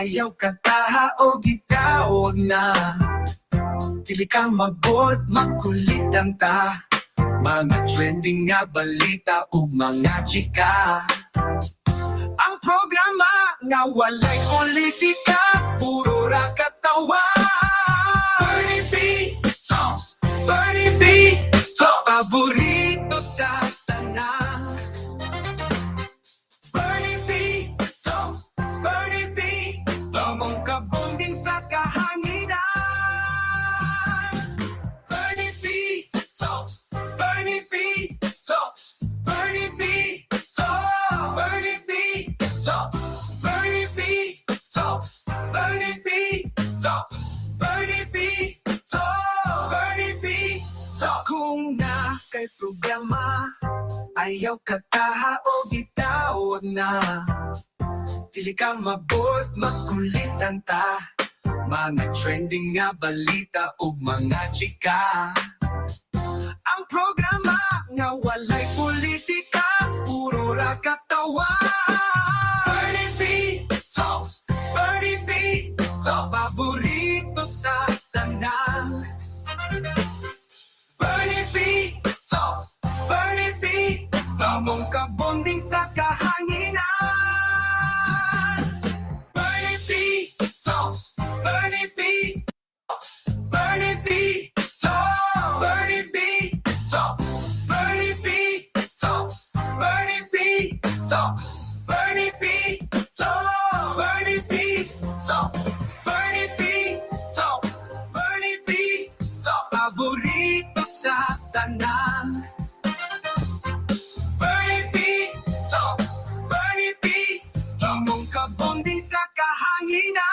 Ayaw kataha o gitawag na. Dili ka mabot, makulit ang ta. Mga trending nga balita ug mga chika. Ang programa nga walay politika, puro ra katawa. Bernie B Talks, Bernie B Talks, paborito sa tanan. Bernie B Talks, Bernie B, Tamong kabonding sa kahanginan. Bernie B Talks, Bernie B Talks, Bernie B Talks, Bernie B Talks, Bernie B Talks, Bernie B Talks, Bernie B Talks, Bernie B Talks. Kung naa kay problema, ayaw kataha o gitawag na. Dili ka mabot, makulitan ta. Mga trending nga balita ug mga chika. Ang programa nga walay politika, puro ra katawa. Bernie B Talks, Bernie B Talks, paborito sa tanan. Bernie B Talks, Bernie B, Tamong kabonding sa kahanginan. Bernie B Talks, Bernie B Talks, Bernie B Talks, Bernie B Talks, Bernie B Talks, Bernie B Talks, Bernie B Talks, Bernie B Talks, Bernie B Talks, Bernie B Talks, paborito sa tanan. Bernie B Talks, Bernie B, Imong kabonding sa kahanginan.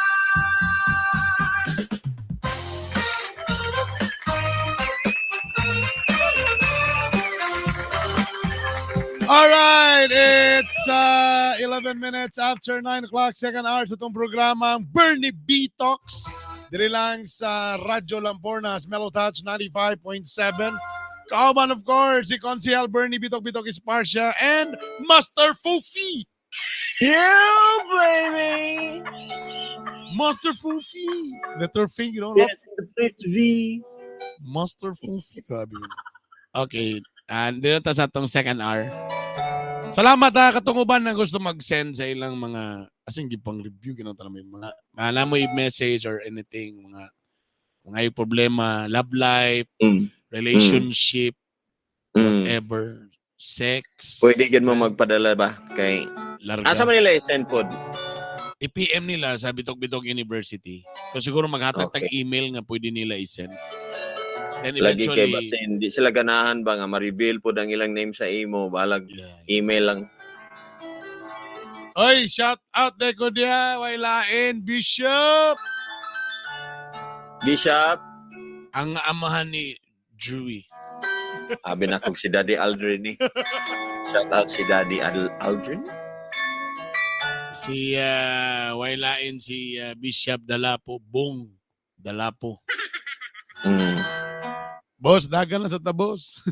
All right, it's 11 minutes after 9 o'clock, second hour sa itong programang Bernie B Talks. Diri lang sa Radyo Lampornas, Mellow Touch 95.7. Kauban, of course, si Konsehal Bernie Bitok Bitok Esparcia and Master Fufi. Yeah, baby. Master Fufi. Letter F, you know? Yes, in the place to be. Master Fufi. Grabe. Okay. And dito ta sa atong second hour. Salamat ha katong uban na gusto mag-send sa ilang mga asing gipang review ginaw ta may mga mga mo i-message or anything, mga yung problema, love life, relationship, whatever, sex. Pwede gid mo magpadala ba kay Larga. Asa man nila i-send pod? I-PM nila sa Bitok Bitok University. So siguro maghatag tag email nga pwede nila i-send. Then Lagi eventually, kay basin di sila ganahan ba nga ma-reveal pod ang ilang name sa imo, balag email lang. Oy, shout out de ko diya, way lain, Bishop. Bishop, Ang amahan ni Drewy. Abi na kog si Daddy Aldrin ni. Shout out si Daddy Aldrin. Si way lain si Bishop Dalapo, Bong Dalapo. Boss, dagan na sa tabos.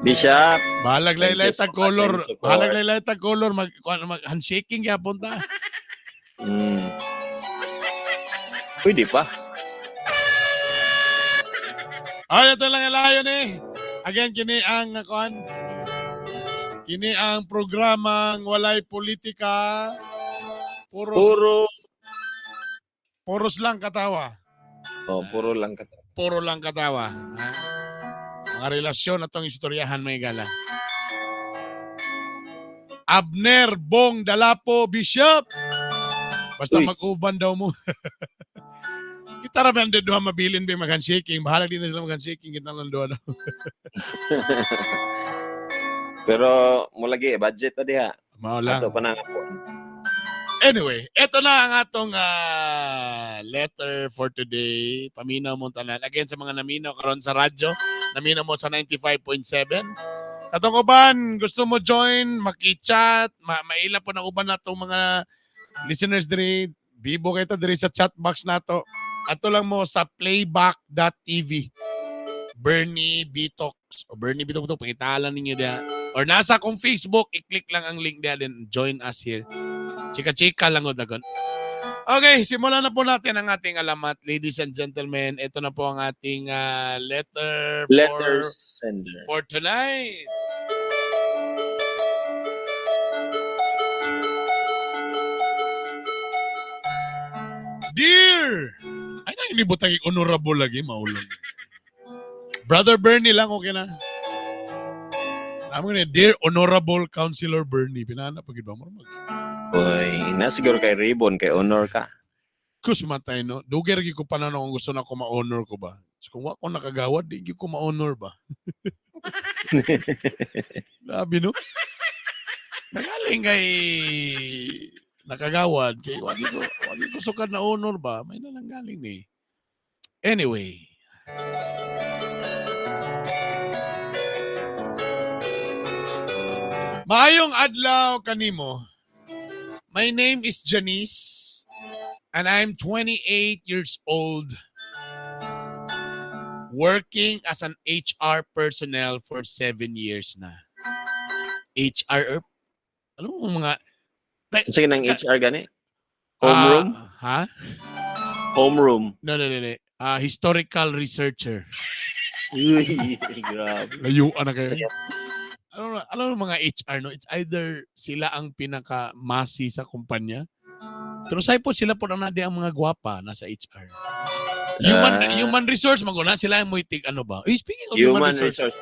Bishop, Bahalag thank laylay you so tag much color. and support. Bahalag laylay tag color mag kuan, mag handshaking gyapon ta. Pwede pa. Ay, ito lang ilayon eh. Again, kini ang kuan. Kini ang programang walay politika. Puros, Puro puros lang katawa. Oh, puro lang katawa. Puro lang katawa. Ha? Mga relasyon atong istoryahan may gala. Abner Bong Dalapo Bishop. Basta Uy. mag-uban daw mo. Kita ra man duha mabilin ba mag-handshaking. Bahala din na sila mag-handshaking kita lang duha daw. Pero mo lagi budget ta diha. Mao lang. Ato pa na nga po. Anyway, eto na ang atong letter for today. Paminaw mo tanan. Again, sa mga naminaw karon sa radyo, naminaw mo sa 95.7. Katong uban, gusto mo join, maki-chat, maila po ng uban natong mga listeners diri, bibo kita diri sa chat box nato. Ato lang mo sa playback.tv. Bernie Bitox o Bernie Bitox to, pangitalan ninyo diha. Or nasa akong Facebook, i-click lang ang link diha, then join us here. Chika-chika lang o dagon. Okay, simulan na po natin ang ating alamat. Ladies and gentlemen, ito na po ang ating letter, Letter sender. for tonight. Dear! Ay, na, inibutang honorable lagi, maulog. Brother Bernie lang, okay na. Alam mo na, Dear Honorable Councilor Bernie. Pinana pag iba mo. Uy, na siguro kay ribbon, kay honor ka. Kus matay, no? Dugay ra gyud ko pa na kung gusto na ko ma-honor ko ba. So, kung wa ko nakagawad, di gyud ko ma-honor ba. Grabe, no? Nagaling kay nakagawad kay wagi ko sukad na honor ba, may nalang galing ni. Anyway, Maayong adlaw kanimo. My name is Janice and I'm 28 years old. Working as an HR personnel for 7 years na. HR, ano mo mga Sige nang HR gani? Homeroom? Ah, ha? Homeroom. No, no, no, no. Ah, historical researcher. Uy, grabe. Layuan na kayo. Ano mga HR, no? It's either sila ang pinaka-masi sa kumpanya. Pero say po sila po na ang mga gwapa nasa HR. Human human resource maguna sila ang muitig ano ba? Eh, speaking of human Human resource, resource.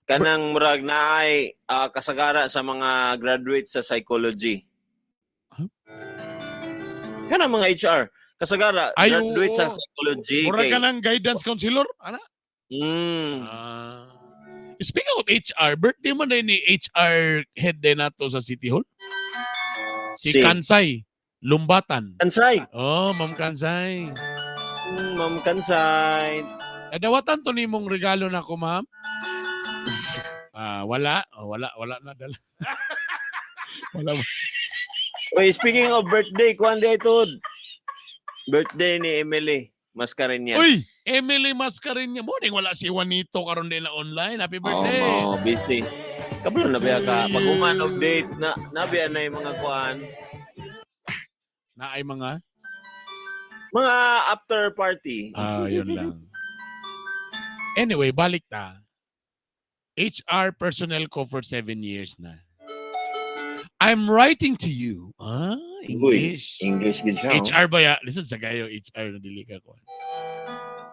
Kanang murag naay kasagara sa mga graduates sa psychology. Huh? Kanang mga HR. Kasagara, Ay, graduate sa oo. psychology. Mura Kay, ka ng guidance counselor? Ana? Ah. Speaking of HR, birthday man din ni HR head din nato sa City Hall. Si Si. Kansay Lumbatan. Kansay. Oh, Ma'am Kansay. Ma'am Kansay. Nadawatan to nimong regalo na ko, ma'am. Ah, wala. Oh, wala, wala na dala. Wala. Wait, speaking of birthday, kuan di ito. Birthday ni Emily Mascareñas. Uy, Emily Mascareñas. Morning, wala si Juanito karon din na online. Happy birthday. Oh, busy. Kabalo na biya ka. Pag human of date, na, nabiya na yung mga kuan. Na ay mga Mga after party. Ah, yun lang. Anyway, balik ta. HR personnel ko for 7 years na. I'm writing to you. Ah, English. English gid siya. Oh. HR ba ya? Listen sa kayo, HR na dili ka ko.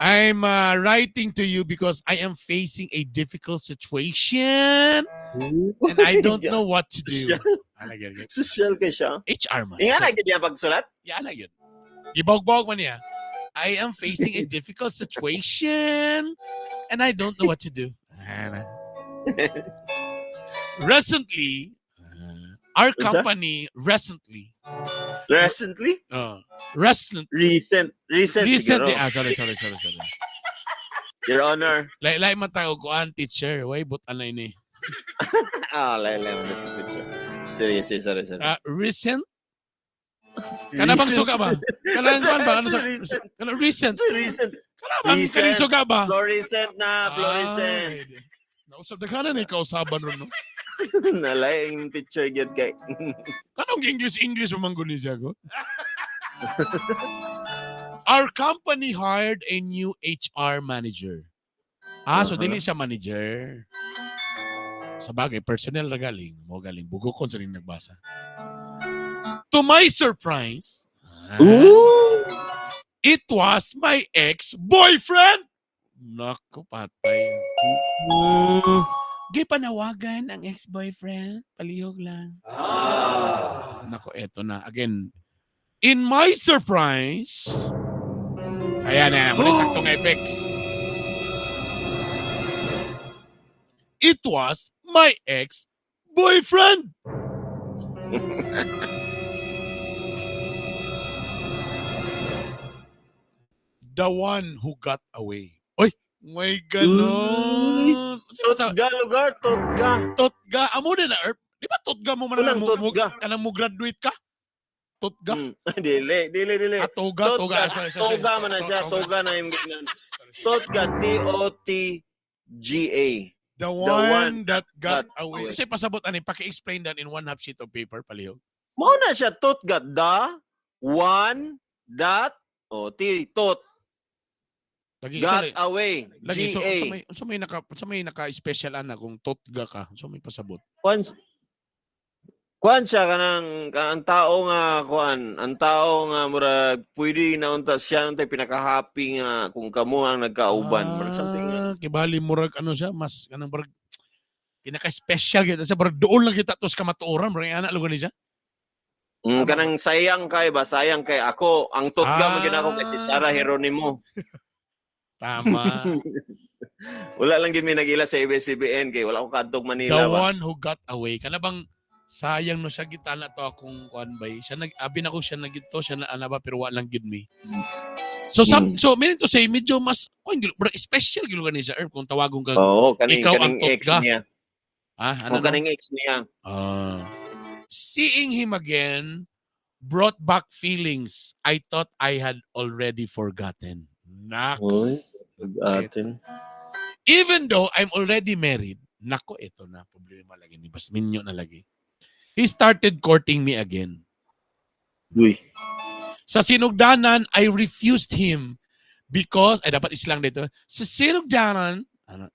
I'm writing to you because I am facing a difficult situation and I don't know what to do. Ana gyud, gyud. Social kay siya. HR man. Inga na gid niya pagsulat. Yeah, ana gyud. Gibawg-bawg man niya. I am facing a difficult situation and I don't know what to do. Ana. Recently, our Unsa? company recently Recently? Recent Recent. Recent. recently siguro. Ah, sorry, sorry, sorry, sorry. Your Honor. Lay lay man tao ko an teacher, way but anay ni. Ah, lay lay mo na. Sorry, sorry, sorry, sorry. Recent kana bang suga ba? Kana kuan ba? Ano sa Recent. Kana recent. Recent. Kana bang Recent. kaning suga ba? Fluorescent na, fluorescent. Ah, nausab na kana ni kausaban ron, no. Nalay ang teacher gyud kay. Kanong English English man guni siya ko? Our company hired a new HR manager. Ah, so dili siya manager. Sa bagay, personnel ra galing. Mo galing. Bugokon sa rin nagbasa. To my surprise, Ooh! it was my ex-boyfriend! Naku, patay. Di panawagan ang ex-boyfriend. Palihog lang. Nako, eto na. Again, in my surprise, ayan, ayan, muli saktong effects. It was my ex-boyfriend. The one who got away. Oy, may ganon. Sino sa Totga lugar, totga. Totga? Amo din na, Erp. Di ba totga mo man Unang mo, mo, totga. kanang mo graduate ka? Totga? Dili, dili, dili. Ah, toga, toga. Totga, Ah, sorry, sorry, sorry. toga man na siya, toga na yung gitnan. Totga, T-O-T-G-A. The one, one that got got away. away. Kasi pasabot ani, paki-explain that in one half sheet of paper, palihog. Mao na siya totga, the one that, oh, T, tot Lagi, got sorry. away. Lagi G so A. unsa may naka special ana kung totga ka, unsa may pasabot? Kuan kuan siya kanang ang tao nga kuan, ang tao nga murag pwede na unta siya untay pinaka-happy nga kung kamo ang nagkauban, murag something nga. Ah, kibali murag ano siya, mas kanang murag pinaka-special kita siya, murag doon lang kita tos kamatuoran, murag ana lugar ni siya. Kanang sayang kay ba, sayang kay ako ang totga man gyud ako kay si Sarah Geronimo. Tama. Wala lang gyud mi nagila sa ABS-CBN kay wala ko kadtog The Manila ba. one who got away. Kana bang sayang no siya gitana to akong kuan bay. Siya nag abi na ko siya nagito siya na ana ba pero wa lang gid mi. So some, so meaning to say medyo mas kuan gyud murag special gyud ni siya, Erp, kung tawagon ka. Oo, kaning Ikaw ang kaning ex totga. niya. Ah, ano O no? kaning ex niya. Ah. Seeing him again brought back feelings I thought I had already forgotten. Naks. Uy. Atin. Even though I'm already married, nako, ito na problema lagi ni Basminyo na lagi. He started courting me again. Uy. Sa sinugdanan, I refused him because, ay dapat islang dito. Sa sinugdanan, ano?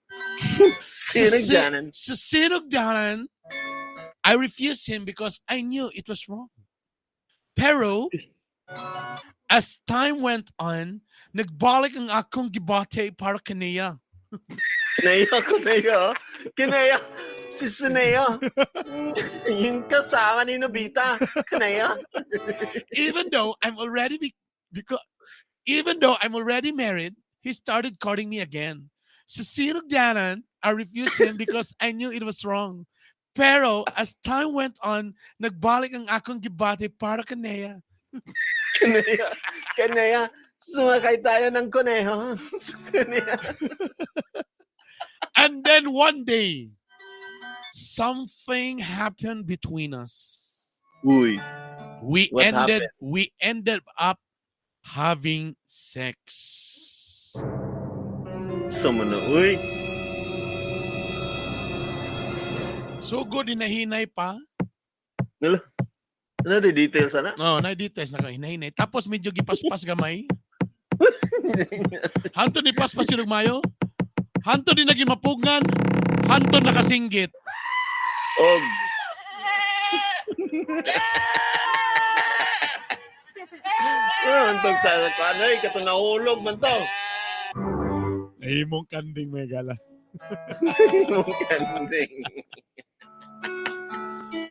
Sinugdanan. Sa sinugdanan, I refused him because I knew it was wrong. Pero, as time went on, nagbalik ang akong gibate para kaniya. Kinaya ko na yun. Kinaya. Si Suneo. Yung kasama ni Nobita. Kinaya. Even though I'm already be- because even though I'm already married, he started courting me again. Sa sinugdanan, I refused him because I knew it was wrong. Pero as time went on, nagbalik ang akong gibate para kaniya. Kinaya. Kinaya. Sumakay tayo ng kuneho. Kinaya. And then one day, something happened between us. Uy. We What ended we ended up having sex. Sumano. Uy. Sugod hinahinay pa. Ano di details ana? No, na details na ka hinahinay. Tapos medyo gipaspas gamay. Hanto ni paspas yung mayo. Hanto ni naging mapugngan. Hanto nakasinggit. Og. Ano antog sa ano eh, kato nahulog man to. Nahimong kanding may gala. Kanding.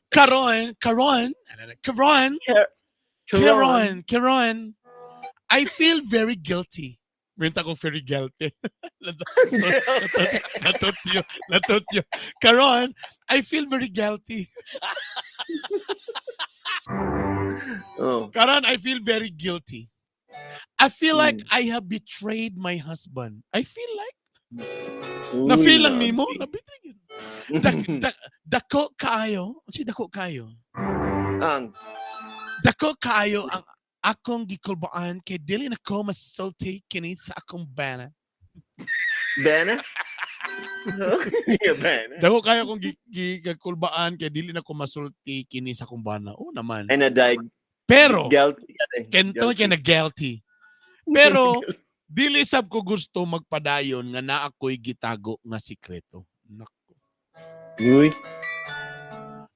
Karon, karon, ano na, karon, karon, karon. I feel very guilty. Minta kong very guilty. Natutyo, natutyo. Karon, I feel very guilty. Oh. Karon, I feel very guilty. I feel like I have betrayed my husband. I feel like na-feel lang nimo, na-betray yun. Dako kaayo, si dako kaayo. Ang Dako kaayo ang akong gikulbaan kay dili na ko masulti kini sa akong bana. Bena? Yeah, Bena. Dako kaayo akong gikulbaan kay dili na ko masulti kini sa akong bana. Oo naman. Ay na-die. Pero Guilty ka eh. kento Guilty. kay na guilty. Pero dili sab ko gusto magpadayon nga naa ko'y gitago nga sikreto. Nako. Uy.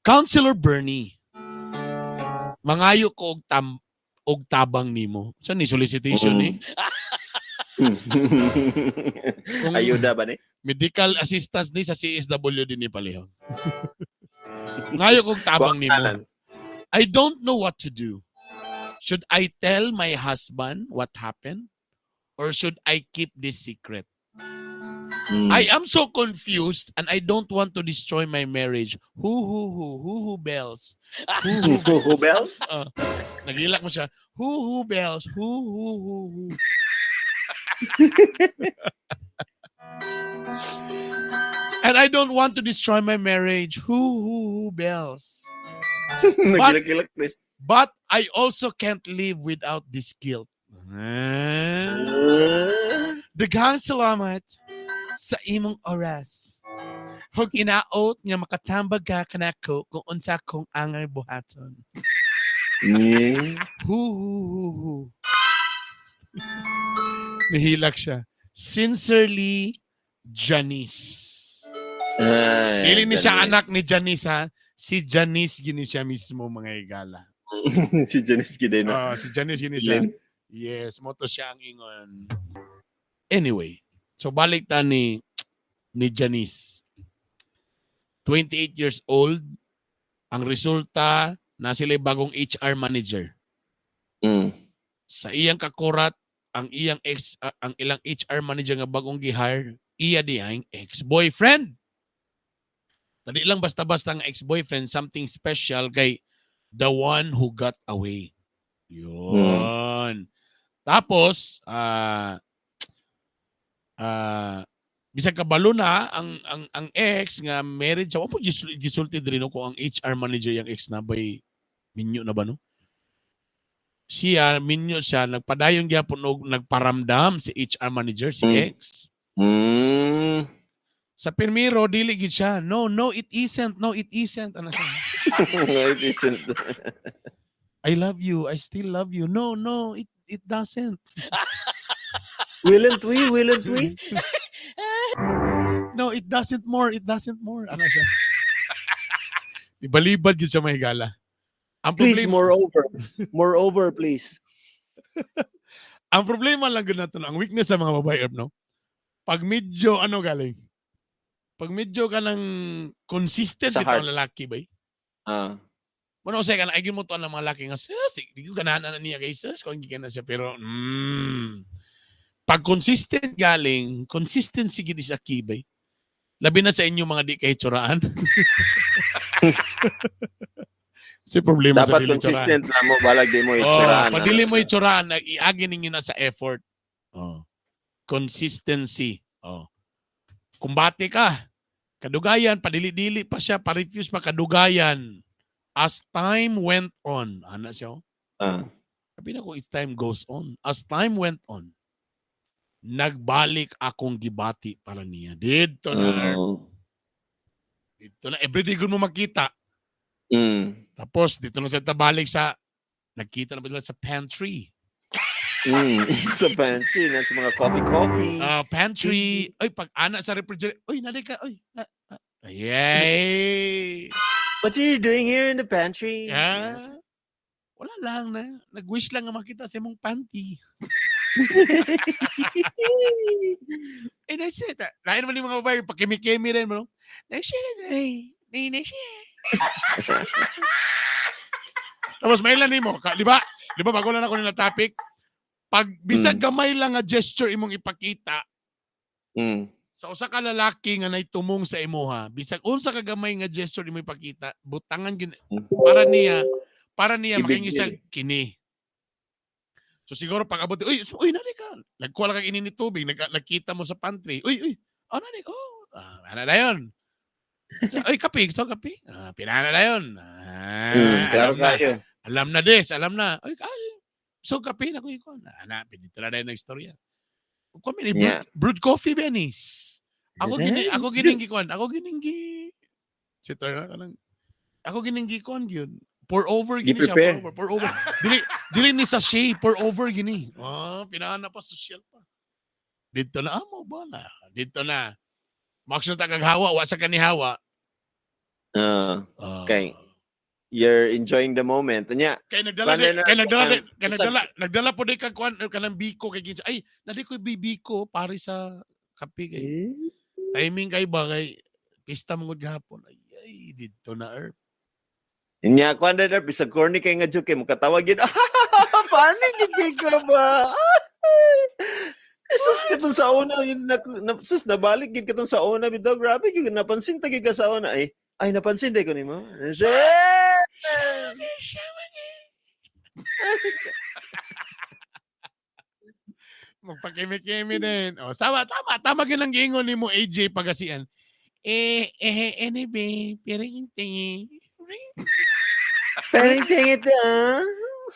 Counselor Bernie, mangayo ko og tabang nimo. Sa ni solicitation eh? Kung Ayuda ba ni? Medical assistance ni sa CSW din ni palihog. Ngayo kog tabang nimo. I don't know what to do. Should I tell my husband what happened or should I keep this secret? I am so confused and I don't want to destroy my marriage. Who who who who who bells? Who who Who bells? Nagilak mo siya. Who who bells? Who who who who. And I don't want to destroy my marriage. Who who who bells? Nagilak-ilak please. But I also can't live without this guilt. Ah. Daghang salamat sa imong oras. Hug inaot nga makatambag ka kanako kung unsa kong angay buhaton. Hu hu hu hu. Nihilak siya. Sincerely, Janice. Ay, Dili ni siya Janice. anak ni Janice ha. Si Janice gini siya mismo, mga higala. Si Janice gid na. Oh, si Janice gini siya. Yes, moto siya ang ingon. Anyway, so balik ta ni Janice. 28 years old. Ang resulta na sila bagong HR manager. Sa iyang kakurat, ang iyang ex ah, ang ilang HR manager nga bagong gi-hire, iya diyang ex-boyfriend. Tadi lang basta-basta ang ex-boyfriend, something special kay the one who got away. Yun. Tapos, bisag kabalo na ang ex nga married siya. Wa po gisulti diri no kung ang HR manager yung ex na bay minyo na ba no? Siya minyo siya, nagpadayon gyapon og nagparamdam si HR manager si ex. Sa primero dili gid siya. No, no, it isn't. No, it isn't. Ano siya? It isn't. I love you. I still love you. No, no, it doesn't. Willn't we? Willn't we? No, it doesn't more. It doesn't more. Ano siya? Ibalibad gid siya, mga higala. Ang Please, problema, moreover. Moreover, please. Ang problema lang gud nato, ang weakness sa mga babae, Erp, no? Pag medyo ano galing. Pag medyo ka ng consistent Sa bitaw heart. ang lalaki bay. Mano usay ka na ay mo to ang mga lalaki nga sus, di ko ganahan na niya kay sus kung gikan na siya pero pag consistent galing, consistency gid is a key bay. Labi na sa inyo mga di kay tsuraan. Si problema sa Dapat dili tsuraan. consistent na mo, balag di mo itsuraan. Oh, pag dili mo itsuraan, iagi ninyo na sa effort. Oh. Consistency. Oh. Kumbate ka. Kadugayan, padili-dili pa siya, pa-refuse pa kadugayan. As time went on, ana siya. Oh. Sabi na ko, as time goes on. As time went on, nagbalik akong gibati para niya. Dito na. Dito na. Everyday ko mo makita. Tapos, dito na siya tabalik sa, nagkita na ba sila sa pantry? Sa pantry, nasa mga coffee-coffee. Ah, pantry. Ay, pag ana sa refrigerator. Uy, nali ka. Uy. Ah, ah. Yay! What are you doing here in the pantry? Ah, wala lang na. Nag-wish lang nga makita sa imong panty. And I said, lain man yung mga babae, pakimi-kimi rin, bro. Nag-share, eh. Nag-share. Tapos may ilan nimo, di ba? Di ba bago lang ako nila topic? Pag bisag gamay lang nga gesture imong ipakita sa usa ka lalaki nga naitumong sa imuha, bisag unsa ka gamay nga gesture imo ipakita, butangan gin para niya Ibig makingi siya kini. So siguro pag abot, uy, uy, nari ka. Nagkuha lang kag ini ni tubig, nagkita mo sa pantry. Uy, uy, oh, nari, oh, ah, ano na yun? Uy, kape, gusto kape? Ah, pinana na yun. Ah, Klaro alam na. kayo. Alam na des, alam na. Uy, ay, so kape na ko ikaw. Na, dito na dahil ng istorya. Kung ni brewed coffee ba ni? Ako gining gikuan, ako gining gi Si na kanang ako gining gikuan gyud. Pour over gini siya, pour Gi-prepare. over, pour over. Dili dili ni sachet, pour over gini. Oh, pinana pa social pa. Dito na amo ba na. Dito na. Max na tagaghawa, wa sa kanihawa. Ah, Okay. You're enjoying the moment. Nya, Kay nagdala Kuan di, na- kay nagdala di, kay nagdala po di kag kuan kanang biko kay kinsa. Ay, nadi ko bibiko pare sa kape kay. Timing kay ba kay pista mangud gahapon. Ay, ay didto na erp. Nya, kuan na der, bisag corny kay nga joke, kay mukatawag yun. Funny gid kay ka ba? Sus, katong sa una, yun, na, sus, nabalik gid katong sa una, bitaw, grabe, gid, napansin ta gid ka sa una. Ay, ay, napansin day ko nimo. Shit! Magpakimi-kimi din. O, sama, tama, tama ginang giingon nimo AJ Pagasian. Eh, eh, anyway, pero tingi. Parang tingit, ah.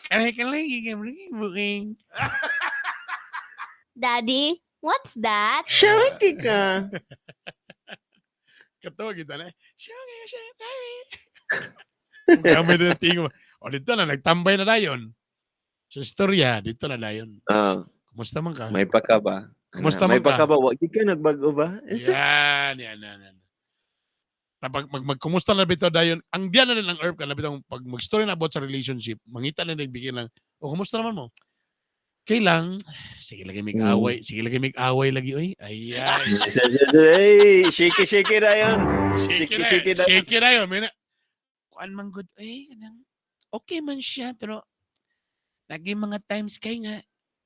Kaya ka lang, buking. Daddy, what's that? Shawty ka. Katawa kita na. Siya nga siya. Kami na tingo. O dito na, nagtambay na dayon. Sa istorya, dito na dayon. Ah, Kumusta man ka? may paka ba? Kumusta May man ka? paka ba? Wa gid ka nagbago ba? Yan, yan, yan, yan. Tapag magkumusta na bitaw dayon, ang diyan na lang ang herb ka na bitaw pag mag-story na about sa relationship, mangita na nagbigay lang, o kumusta naman mo? Kailang, sige lagi mig away, sige lagi mig away lagi oy. Ayan. Hey, shaky shaky na yun. Shaky Shaky na, shaky na. shaky na yun. May na, kuan man good, eh, kanang, okay man siya, pero lagi mga times kay nga,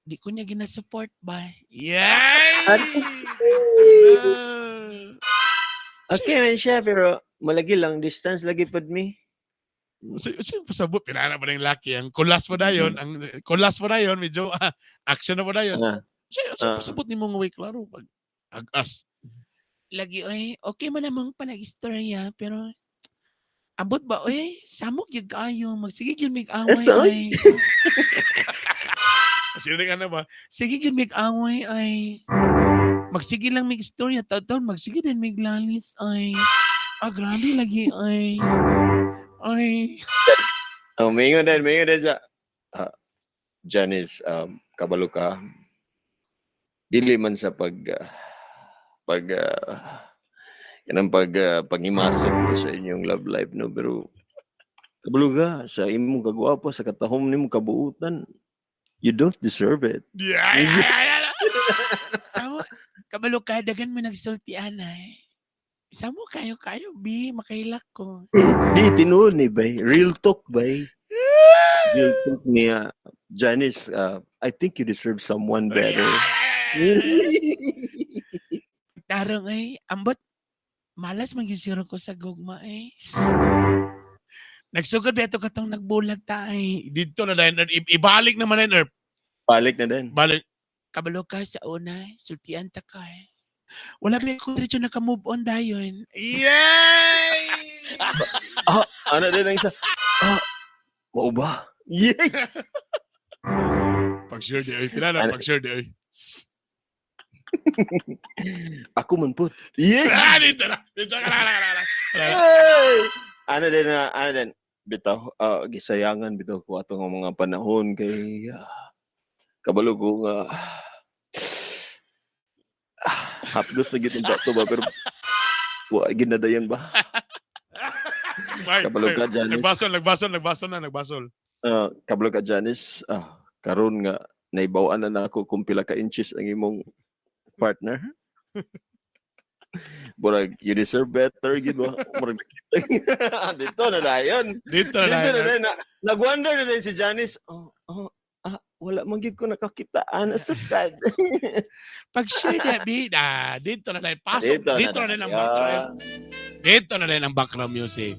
di ko niya gina-support ba? Yay! Okay man siya pero malagi lang distance lagi pud mi. So, so pasabot, pinana pa ng laki. Ang kulas mo na yun, ang kulas mo na yun, medyo action na mo na yun. So, pasabot ni mong way, klaro. Pag, agas. Lagi, oy, okay man namang panag-istorya, pero abot ba, oy, samok yung kayo, magsige yun mig-away, Yes, oy. ay. Sino ka na ba? Sige yun mig-away, ay. Magsige lang mig-istorya, taon magsige din mig-lalis, ay. Ah, grabe lagi, ay. Ay. Oh, mingon din siya. Ah, Janice, kabalo ka. Dili man sa pag kanang pag pangimasok mo sa inyong love life, no, pero kabalo ka sa imong kagwapo, sa katahom nimo, kabuutan, you don't deserve it. Yeah. Samo, kabalo ka, dagan mo nagsulti, anay. Samo kayo kayo, bi, makailak ko. Di tinuod ni bay, real talk bay. Real talk niya. Janice, I think you deserve someone better. Tarong ay, ambot, malas magyusiro ko sa gugma eh. Nagsugod ba ito katong nagbulag ta ay. Dito na dahil, ibalik naman na Erp. Balik na din. Balik. Kabalo ka sa una, sultian ta ka eh. Wala ba ko diretso naka-move on dayon. Yay! Ano din ang isa? Ah, mao ba? Yay! Pag sure di ay, pinana, Ano? pag sure di ay. Ako man po. Yay! Ah, dito na. Dito ka na, na, na, na. Hey! Ano din na, ano din. Bitaw, gisayangan bitaw ko atong mga panahon kay kabalo ko nga hapdos na gid ang to ba pero wa ginadayon ba? Bye, Kabalo bye. ka, Janice. Nagbasol, nagbasol, nagbasol na, nagbasol. Kabalo ka, Janice. Karon nga naibaw-an na nako kung pila ka inches ang imong partner. Murag, you deserve better, gid ba? Murag nakita. Dito na dayon. Dito na Dito na dayon. dayon. Nag-wonder na din si Janice. Oh, wala man gid ko nakakitaan sa sukad. Pag sure na, bi, dito na dayon. Pasok. Dito na Dito na dayon ang background. Dito na dayon ang background music.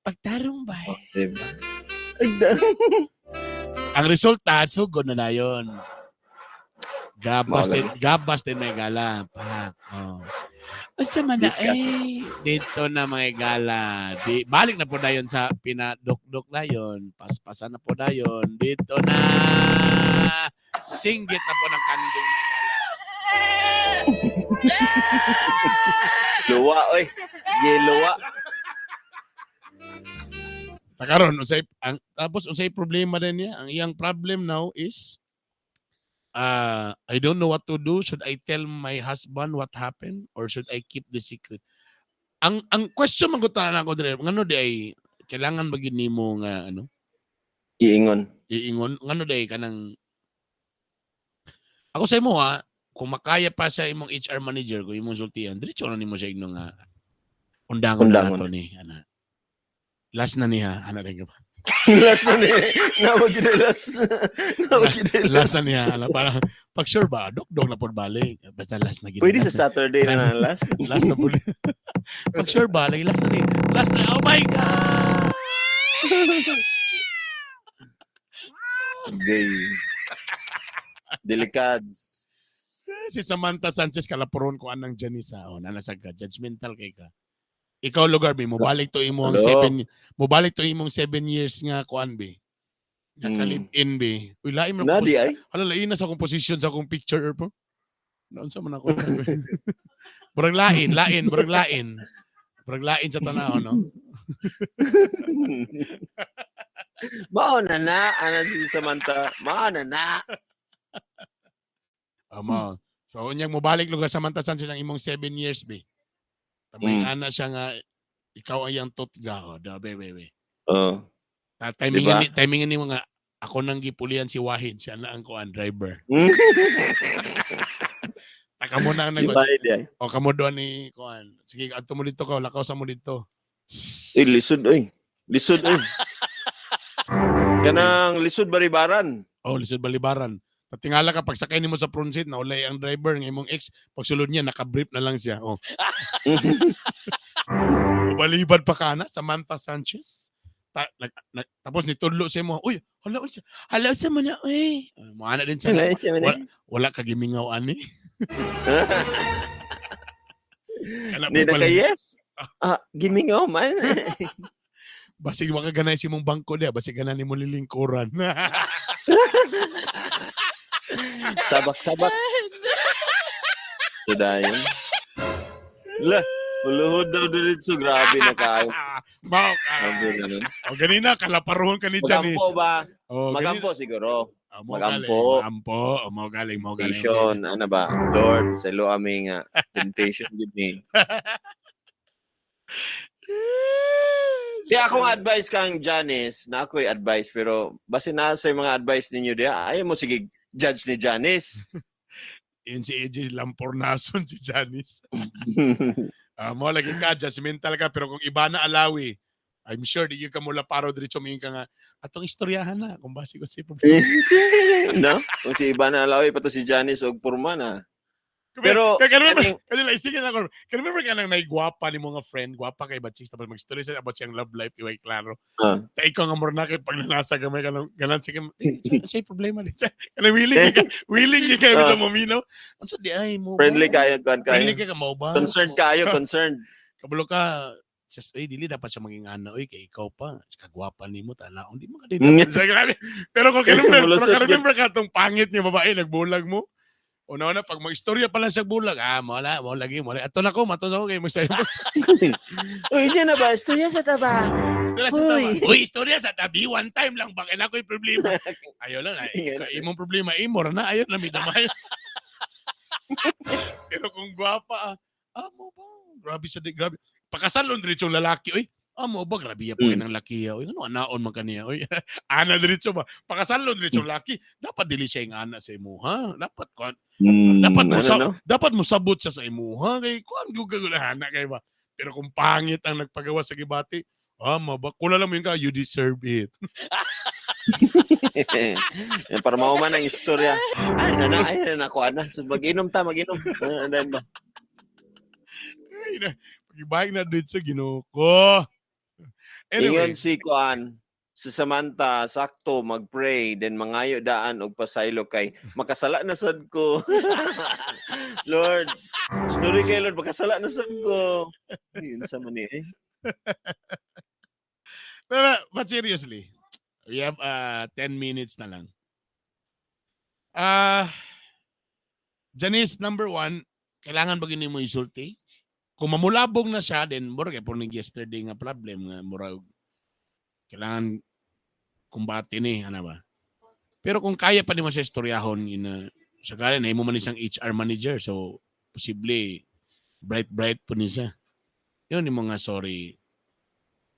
Pagtarong ba? Oh, diba? Ay, Ang resulta, sugod na dayon. Gabas Mao din, gabas din may gala. Pak. Oh. Unsa man na Discuss. eh, dito na mga gala. Di, balik na po dayon sa pinadukdok dayon. Paspasan na po dayon. Dito na singgit na po ng kanding mga gala. Luwa, oy. Giluwa. Nakaron unsay ang tapos unsay problema din niya? Ang iyang problem now is I don't know what to do. Should I tell my husband what happened or should I keep the secret? Ang question man gud tanan ako dire, ngano di ay kailangan ba gid nimo nga ano, Iingon. iingon ngano di ay kanang ako sa imo ha, kung makaya pa sa imong HR manager kung imong sultian, diretso na nimo siya igno nga undangon na Undangon. nato ni ana. Last na niya, ana rin ka ba? Last na ni. Nawag gid last. Nawag gid Last na niya, ala, para pag sure ba, dok na po balik. Basta last na gid. Pwede last sa Saturday na na last. na, last na po. Pag sure ba, lagi last na ni. Last na, oh my God! Gay. Delikads. Si Samantha Sanchez kalapuron ko anang Janisa. Oh, nanasag ka, judgmental kay ka. Ikaw lugar bi, mobalik to imo ang Hello? 7 mobalik to imong 7 years nga kuan bi. Nga ka-live-in bi. Uy, lain man Na di ay. Hala, lain na sa akong position sa akong picture po. Noon sa man ako. Murag lain, lain, murag lain. Murag lain sa tanaw, no? Mao na na, ana si Samantha. Mao na na. Amo. So unyang mobalik lugar Samantha Sanchez ang imong 7 years be. Tamay ana siya nga ikaw ay ang tutga oh, da be be be. Oh. Ta timingan Diba? ni timingan ni mga ako nang gipulian si Wahid, siya na ang kuan driver. Ta kamo na ang Si nag Wahid ay. O kamo doon ni kuan. Sige, adto mo dito ka, lakaw sa mo dito. Eh, lisod oy. Lisod oy. Kanang lisod baribaran. Oh, lisod balibaran. Tatingala ka pagsakay nimo sa front seat na ulay ang driver ng imong ex, pagsulod niya naka-brief na lang siya. Oh. Balibad pa ka na, Samantha Sanchez. Tapos nitudlo sa imo, uy, hala unsa, hala unsa man na, uy. Mo ana din siya. Wala, wala ka gimingaw ani. Kana Ni po na pala- kay yes. Ah, gimingaw man. Basig wa ka ganay si imong bangko diya, basig ganan nimo lilingkuran. Sabak-sabak. Sudayon. La, uluhod daw diretso. Grabe na kayo. Mao ka. Grabe na nun. O ganina kalaparuhon ka ni Janice. Magampo ba? O, ganina- Magampo siguro. Ah, mao Magampo. galing, Magampo. O, mao galing, mao galing. Temptation, ano ba? Lord, sa ilo aming temptation gid ni. Kaya akong advice kang Janice, na ako'y advice, pero base na sa mga advice ninyo diya, ayaw mo sige judge ni Janice. Yun si AJ Lampornason, si Janice. Ah, mo lagi ka, judgmental ka, pero kung iba na alawi, I'm sure di ka mula paro diretso mo ka nga, atong istoryahan na, kung basi ko si problema. No? Kung si Iba na alawi, pato si Janice og purma na. Pero, Kaya remember, kaning- kasi like, sige na ako, kaya remember ka nang naigwapa ni mga friend, gwapa kay Batchis, tapos mag-story siya about siyang love life, kay klaro. Ta ikaw nga mura na kay pag nanasa gamay ka lang, ganan sige, eh, siya problema di siya. Kanang willing ka, willing ka kayo mo minaw. Unsa di ay mo ba? Friendly kayo, kuan kayo. Friendly ka mo ba? Concerned kayo, concerned. Kabalo ka, sis, ay, dili dapat siya maging ana, oy, kay ikaw pa, kagwapa nimo, tanaon, di mo ka din. Sa grabe. Pero kung remember, pero Mulusot kung remember ka tong pangit niya babae, nagbulag mo. Una una, pag mag-istorya pa lang siya bulag, ah, wala, wala lagi, wala. Ato na ko, mato na ko, kay mo. Uy, diyan na ba? Istorya sa taba. Istorya sa Uy. tabi. Uy, istorya sa tabi, one time lang, bakit na ako'y problema. Ayaw lang, ay, imong problema, imo ra na, ayaw na, midamay. Pero kung gwapa, ah, ah, mo ba? Grabe siya, di, grabe. Pakasalon diretso yung lalaki, uy. Ah, mo ba? Grabe ya po ng laki, uy. Ano, anaon man kaniya, uy. Ana diretso ba? Pakasalon diretso yung laki. Dapat dili siya yung ana sa imuha. Dapat, kuan, dapat mo ano, sa, no? dapat mo sabot siya sa imuha kay kuan gyud ka ana kay ba. Pero kung pangit ang nagpagawa sa gibati, ah, maba, kula lang mo yun ka, you deserve it. Yan, para mauman ang istorya. Ay, na na, ay, na na, kuan na. So, mag-inom ta, mag-inom. Ano, ano, ba? Ay, na, pag-ibig na dito sa Ginoo ko. Anyway, Ingon si Kuan, si Samantha, sakto, mag-pray, then mangayo daan og pasaylo kay makasala na sad ko. Lord, sorry kay Lord, makasala na sad ko. Yun sa man eh. Pero, but seriously, we have 10 minutes na lang. Ah, Janice, number one, kailangan ba gini mo isulti? Kung mamulabog na siya, then mura kay po yesterday nga problem nga mura kailangan kumbate ni, ano ba? Pero kung kaya pa nimo siya istoryahon ina sakali na imo man isang HR manager, so posible bright bright po ni siya. Yun yung mga sorry,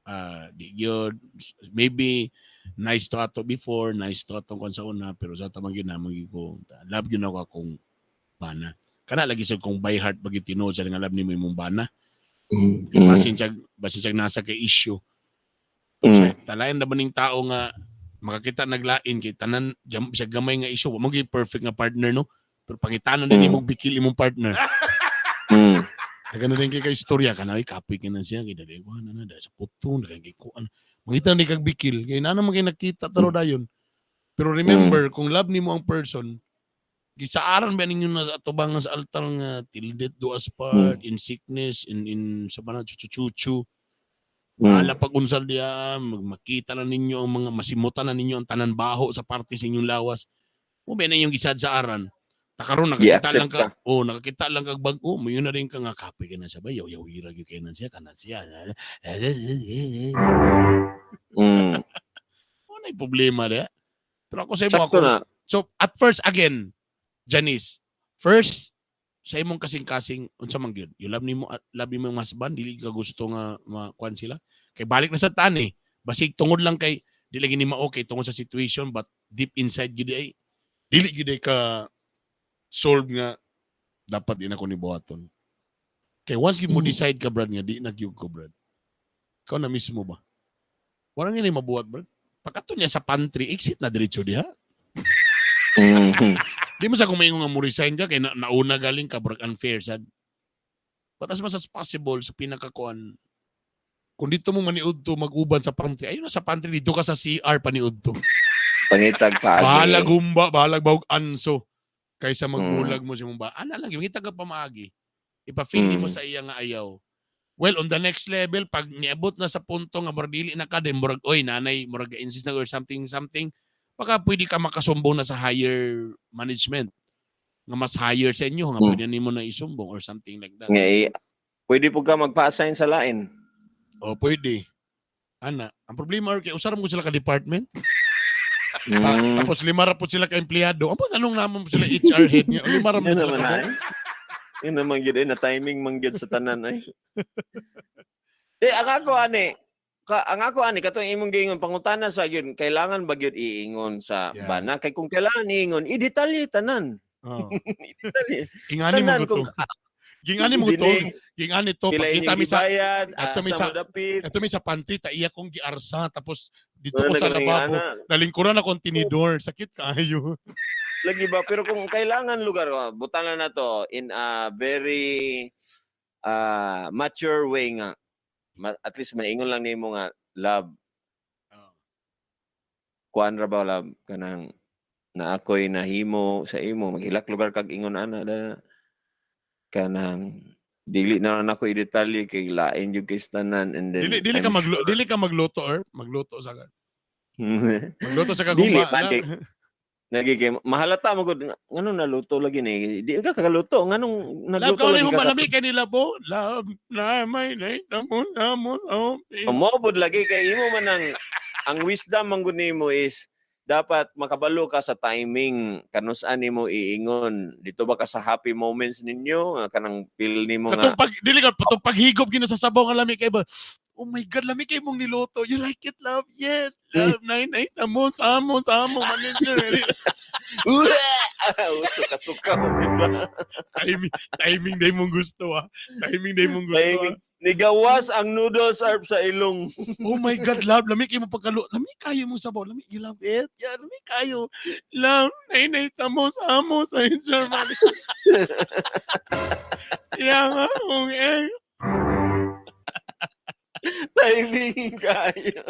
ah, di gyud maybe nice to ato before, nice to atong kon sa una, pero sa tamang gyud na gyud ko love gyud ako akong bana. Kana lagi sa kung by heart pag tinuod sa nga love nimo imong bana. Basin siya nasa kay issue. Talayan na ba ning tao nga makakita naglain kay tanan jam, siya gamay nga issue, wa mo gyud perfect nga partner, no? Pero pangitanon din imong bikil imong partner. Daga na din kay istorya ka na, ay, kapoy ka na siya, kay dali ko, ano na, dahil sa puto, dahil kay kuan. Mangita na kag bikil, kay nana man kay nakita taro dayon. Pero remember, kung love nimo ang person, gisaaran ba ninyo na sa atubangan sa altar nga till death do us part, in sickness, in sa panahon, chuchu-chuchu. Ala pag unsal diya, makita na ninyo ang mga masimutan na ninyo ang tanan baho sa parte sa inyong lawas. Mo ba na yung gisad sa aran. Takaron nakakita Gi-accept lang ka. Oh, nakakita lang kag bag-o, moingon na rin ka nga kapoy ka na siya ba, yaw-yawira gyud kay na siya kana siya. Wala problema diha. Pero ako sa imo Sakto ako. na. So at first again, Janice, first sa imong kasing-kasing unsa man gyud? You love nimo yung husband, dili ka gusto nga makuan sila. Kay balik na sa tan eh. Basig tungod lang kay dili gini ma-okay tungod sa situation, but deep inside gyud ay dili gyud ay ka solve nga dapat di na ko ni buhaton. Kay once gyud mo decide ka, Brad, nga di na gyud ko, Brad. Ikaw na mismo ba? Wala nga ni mabuhat, Brad. Pagkato niya sa pantry, exit na diretso diha. Di mo sa kung maingon nga mo resign ka kay nauna galing ka, brag unfair sad. But as much as possible sa pinakakuan, kung dito mo maniud to mag-uban sa pantry, ayun na sa pantry, dito ka sa CR paniud to. Pangitag paagi. Bahalag humba, bahalag bahog anso kaysa magbulag mo si mong ba. Ana lang, mangita ka pamaagi. Ipa-feel mo sa iya nga ayaw. Well, on the next level, pag niabot na sa punto nga murag dili na ka din, murag oy nanay, murag insist na or something something, baka pwede ka makasumbong na sa higher management nga mas higher sa inyo nga pwede nimo na isumbong or something like that. Nga, eh, pwede po ka magpa-assign sa lain. O pwede. Ana, ang problema or kay usara mo sila ka department. Tapos lima ra po sila ka empleyado. Ang anong naman po sila HR head niya? Lima ra mo Yun sila naman ka ay. Yun naman gyud eh, na timing man gyud sa tanan ay. Di ang ako ani, ang ako ani katong imong giingon pangutana sa gyud, kailangan ba gyud iingon sa bana, kay kung kailangan iingon, i-detalye tanan. Oh. I-detalye. Ingani mo Tanan to. kung Gingani mo to. Dili. Gingani to. Pila Pagkita inyong mi sa gibayad, ato mi asa mo dapit. Ato mi sa pantry ta iya kong giarsa tapos dito Wala ko na sa ganang lababo. ana. Nalingkuran akong tinidor. Sakit kaayo. Lagi ba? Pero kung kailangan lugar, oh, butan na na to in a very mature way nga. At least maingon lang nimo nga, love, kuan ra ba love, kanang na ako'y nahimo sa imo, maghilak lugar kag ingon ana da, kanang dili na lang ako i-detalye kay lain jud kay tanan, and then Dili dili ka I'm magluto, sure- dili ka magluto or magluto sa magluto sa Dili, kagumba. pati. Lagi kay mahalata mo gud ngano naluto lagi ni, di ka kakaluto, nganong Love nagluto ka lagi ni ka. lami kay nila po. Love na may night na mo na mo. Mo pud lagi kay imo man ang wisdom man gud nimo is dapat makabalo ka sa timing kanus-an nimo iingon dito ba ka sa happy moments ninyo nga kanang feel nimo nga Katong pag dili ka patong paghigop gina sa sabaw nga lami kay ba. Oh my God, lami kay mong niluto. You like it, love? Yes. Love, nine, nine, mo, samo, samo, manager. Uso ka suka di ba? Timing, timing day mong gusto, ah. Timing day mong gusto, Timing. ah. Nigawas ang noodles arp sa ilong. Oh my God, love, lami kay mo pagkalu. Lami kayo mong sabaw. Lami, you love it? Yeah, lami kayo. Love, nine, nine, mo, samo, sa Germany. Siya nga, kung eh. Timing kayo.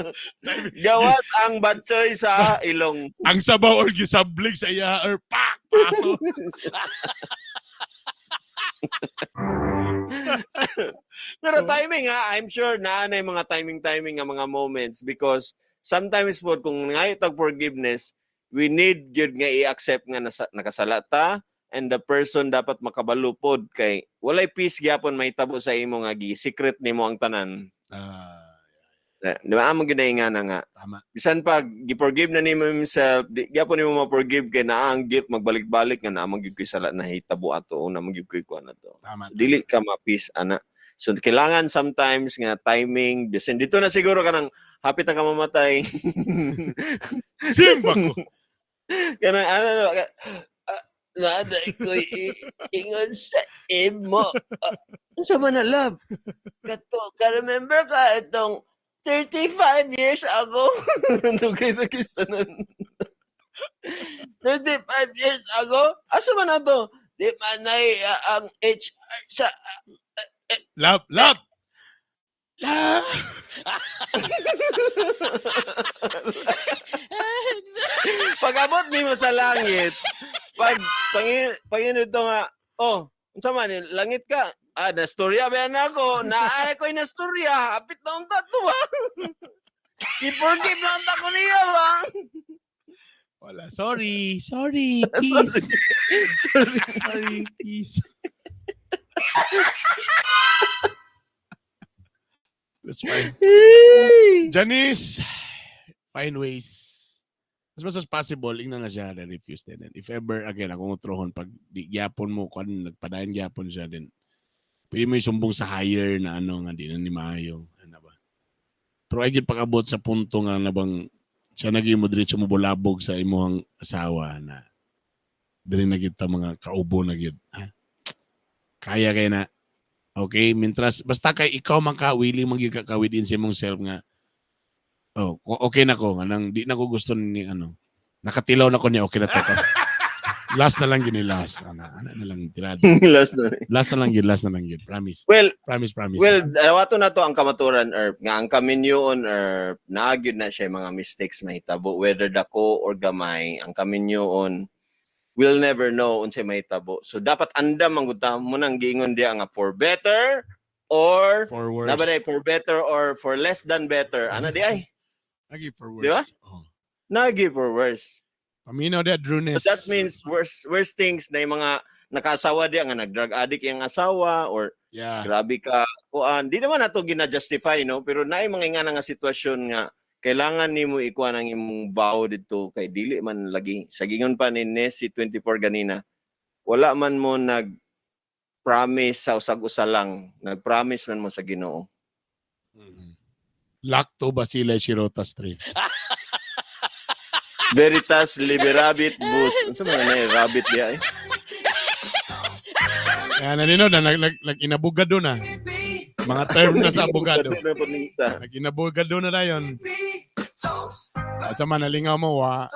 Gawas ang batchoy sa ilong. Ang sabaw or gisablig sa iya or pak, paso. Pero timing ha, I'm sure naa na yung mga timing-timing nga mga moments because sometimes po kung ngayo tag forgiveness, we need gyud nga i-accept nga nakasala ta and the person dapat makabalo pod kay walay peace gyapon mahitabo sa imo nga gi secret nimo ang tanan. Di ba amo gyud na nga, nga. Tama. Bisan pag gi-forgive na nimo himself, di gyapon nimo ma-forgive kay naa ang guilt magbalik-balik nga naa man gyud koy sala na hitabo ato o naa man gyud koy kuan ato. Tama. So, dili ka ma-peace ana. So kailangan sometimes nga timing bisan dito na siguro kanang hapit na ka mamatay. Simba ko. Kanang ano no, nada ko ingon sa imo. Unsa man na love? Kato ka remember ka itong 35 years ago. Dugay na kisa nun. 35 years ago? Asa man na to? Di man na ang HR sa Love, love. Love. Pag-abot nimo sa langit, pag pangin ito nga, oh, unsa man ni, langit ka. Ah, nastorya ba na ako? Naa ko'y nastorya. Hapit na unta to ba? I-forgive na unta ko niya ba? Wala. Sorry. Sorry. Peace. Sorry. Sorry. Peace. That's fine. Janice, find ways. As much as possible, ingnan na siya na refuse din. And if ever, again, akong utrohon, pag di gyapon mo, kung nagpadayon gyapon siya din, pwede mo isumbong sa higher na ano, nga di na ni maayo. Ano ba? Pero ay gid pag-abot sa punto nga na bang siya naging mo diretso mo bulabog sa imuhang asawa na diri na gid ta mga kaubo na gid. Ha? Kaya kay na. Okay, mintras basta kay ikaw man ka willing man gyud ka ka within sa imong self nga oh, okay na ko anang di na ko gusto ni ano. Nakatilaw na ko niya, okay na to. Last na lang gini last. Ana na lang tirada. Last na. Last na lang yun, last na lang yun. Promise. Well, Promise, promise. Well, wato na to ang kamaturan, Erp, nga ang kaminyoon, Erp, naagyud na siya mga mistakes mahitabo, whether dako or gamay, ang kaminyoon will never know unsay mahitabo. So dapat andam ang gud mo nang giingon diya nga for better or for worse. na ba day, for better or for less than better. Ana di ay? Lagi for worse. Di ba? Oh. Nagi for worse. Paminaw dia Drunes. So that means worse worse things na yung mga nakaasawa diya nga nag-drug addict yung asawa or grabe ka kuan, di naman nato gina-justify, no, pero naay mga ingana nga sitwasyon nga kailangan nimo ikuan ang imong bao didto kay dili man lagi sa gingon pa ni Nessie 24 ganina, wala man mo nag promise sa usag-usa lang, nag-promise man mo sa Ginoo. Lacto Basile Shirota Street. Veritas liberabit bus, unsa man na eh, rabbit diya eh. Kaya na nino na nag, nag, nag inabugado na. Mga term na sa abogado. Na po ning isa. Nag-inabugado na dayon. At sa manalingaw mo, wa.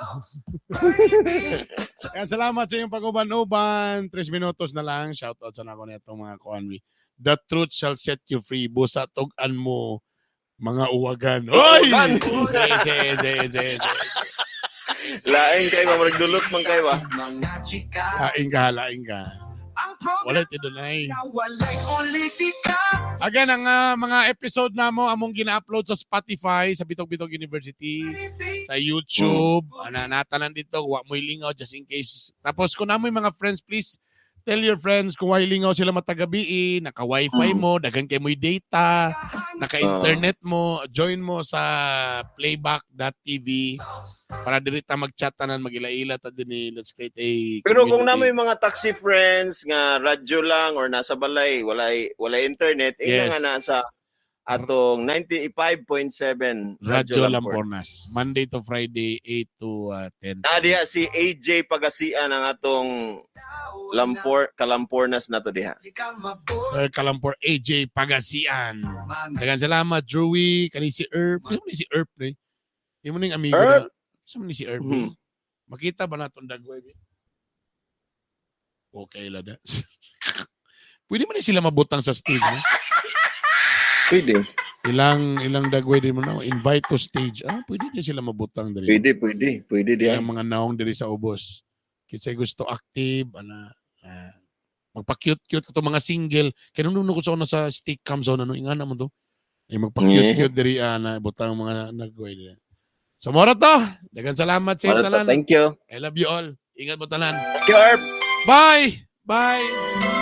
Kaya salamat sa iyong pag-uban-uban. 3 minutos na lang. Shout out sa nako nitong mga kuanwi. The truth shall set you free. Busa tug-an mo mga uwagan. Oy! Uwagan! Se, se, se, se, se. Lain kay ba, murag dulot man kay ba. Mga chika. Laing ka, laing ka. Ang programa Wala tidunay. na walay politika. Again, ang mga episode namo among gina-upload sa Spotify, sa Bitog Bitog University, sa YouTube. Ana natanan dito, wa mo'y lingaw just in case. Tapos kung namoy mga friends, please tell your friends kung way lingaw sila matagabi, naka-wifi mo, daghan kay mo'y data, naka-internet mo, join mo sa playback.tv para diri ta mag-chat tanan, mag-ila-ila ta dinhi. Let's create a Pero kung community. namoy mga taxi friends nga radyo lang or nasa balay, walay walay internet, yes, nga nasa atong 95.7 Radyo Lampornas. Monday to Friday, 8 to 10. Na diha si AJ Pagasian ang atong Lampor Kalampornas na to diha. Sir Kalampor AJ Pagasian. Daghang salamat, Drewy. Kani si Erp. Sino ni si Erp ni? Imo ning amigo Erp? na. Sino ni si Erp? Makita ba naton dagway? Bi? Okay la da. Pwede man ni sila mabutang sa stage, no? Pwede. Ilang ilang dagway din mo na invite to stage. Ah, pwede din sila mabutang diri. Pwede, pwede. Pwede diha. Ilang mga naong diri sa ubos. Kinsay gusto active ana magpa-cute-cute ato mga single. Kay nung ko sa una sa stick cam zone ano ingana mo to. Ay magpa-cute-cute diri ana butang mga nagway diri. So mora to. Daghang salamat sa Mara to. tanan. Thank you. I love you all. Ingat mo tanan. Thank you, Erp. Bye. Bye.